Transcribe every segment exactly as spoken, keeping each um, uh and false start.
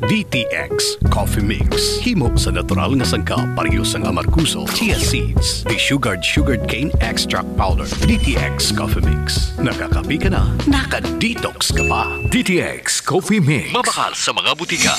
D T X Coffee Mix. Himo sa natural nga sangkap, pareho sang amargoso, chia seeds, desugared sugarcane extract powder. D T X Coffee Mix. Nakakape ka na, naka-detox ka pa. D T X Coffee Mix. Mabakal sa mga butika.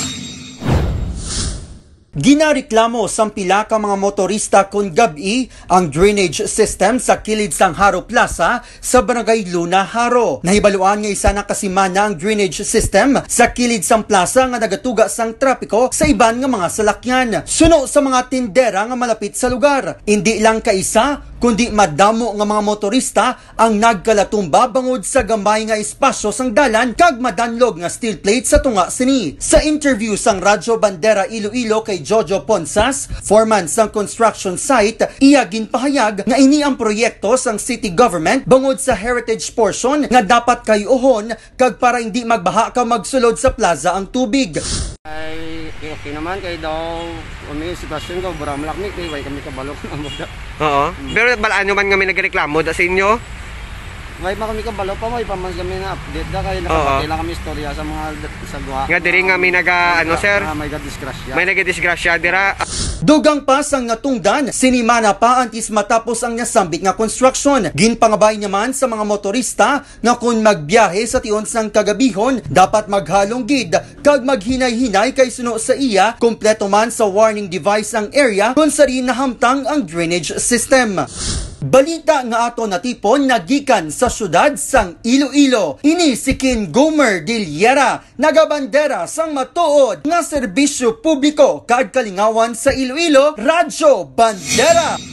Ginareklamo sang pila ka mga motorista kon gab-i ang drainage system sa kilid sang Haro Plaza sa Barangay Luna, Haro. Nahibaluan nga isa na ka semana ang drainage system sa kilid sang plaza nga nagatuga sang trapiko sa iban nga mga salakyan. Suno sa mga tindera nga malapit sa lugar, indi lang kaisa, kundi madamo nga mga motorista ang nagkalatumba bangod sa gamay nga espasyo sang dalan kag madanlog nga steel plate sa tunga sini. Sa interview sang Radyo Bandera Iloilo kay Jojo Ponsas, foreman sang construction site, iya ginpahayag nga ini ang proyekto sang city government bangod sa heritage portion nga dapat kay-uhon kag para hindi magbaha ka magsulod sa plaza ang tubig. Ay, okay, okay naman kay daw kami sitwasyon ko, buramlak mi kay way kami kabalo kung amo da. Oo. Mm. Pero balaan nyo man nga may nagreklamo da sa inyo? Way man kami kabalo pa, way pa man kami na-update da kay Oo. nakabati lang kami istorya sa mga d-, sa guha. Nga diri nga may naga-, ano, sir? Ah, may gadisgrasya. May nagadisgrasya dira. Dugang pa sang natungdan, sinimana pa antes matapos ang nasambit nga construction. Ginpangabay naman sa mga motorista nga kon magbiyahe sa tion sang kagabihon, dapat maghalong gid kag maghinay-hinay kay suno sa iya, kompleto man sa warning device ang area kon sari nahamtang ang drainage system. Balita nga aton natipon nagikan sa siyudad sang Iloilo. Ini si Kin Gomer Diliera, nagabandera sang matuod nga serbisyo publiko kag kalingawan sa Iloilo, Radyo Bandera.